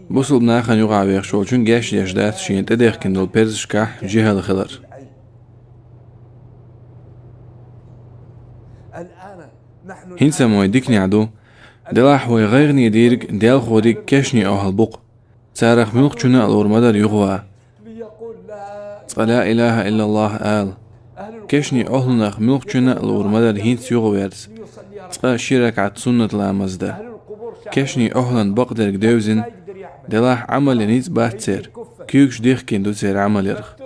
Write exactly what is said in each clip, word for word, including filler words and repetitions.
Бусалба нахана юкъахь вехаш волчун гечдеш дац шена тӀедехкина долу перзашкахь жихӀал хилар. ХӀинца ма вай диканехь ду, делахь вай гӀайгӀане дийриг, делхо дийриг кешнийн охӀла бу-кх. Царах муьлххачунна а луур ма дара юхаван. Цкъа ла илаха иллаллах ала. Кешнийн охӀланах муьлххачунна а луур ма дара хӀинца юхаверза, цкъа ши ракаӀат суннат ламаз дан. Кешнийн охӀлан бакъдерг девзина, делахь Ӏамал ян ницкъ бац церан, куьйгаш дихкина ду церан Ӏамал ярах.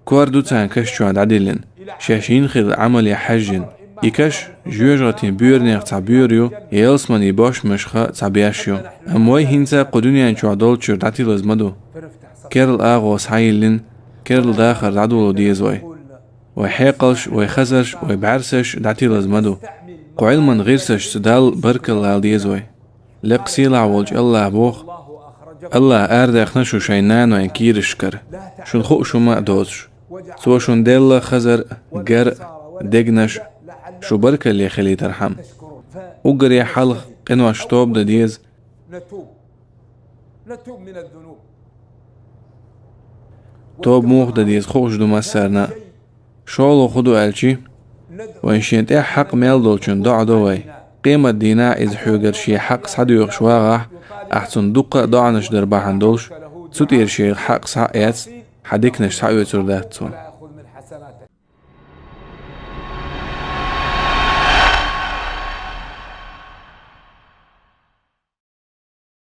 Кор ду царна каш чохь дӀадиллина, шаьш йина хилла Ӏамале хьаьжжина. И каш жоьжахатин боьранех цхьа боьра ю, я ялсаманин бошмашха цхьа беш ю. Амма вай хӀинца кху дуьнен чохь долчуьра дӀатилаза ма ду. Керла агӀо схьайиллина, керла дахар дӀадоло деза вай. Вай хьекъалш, вай хазарш, вай бӀаьрсаш дӀатилаза ма ду. Кху Ӏилман гӀирсашца Далла баркалла ала деза вай. Лекха сийлахь волчу АллахӀа боху: «АллахӀа арадаьхна шу шайн нанойн кийрашкара, шуна хууш хӀума а доцуш. Цо шуна делла хазар а, гар а, дегнаш а, шу баркалле хилийтархьама». Уггаре хьалха къинош тоба дан деза. Тоба муха дан деза хууш ду массарна а. ШолгӀа хӀун ду аьлчи, вайн шен тӀехь хьакъ мел долчун доӀа до вай. Къемат дийнахь иза хьоьгара шен хьакъ схьадоьхуш вагӀахь, ахь цунна дуккха а доӀанаш дар бахьана долуш, цу тӀера шен хьакъ схьа а эцна, хьан диканаш схьаоьцур дац цо.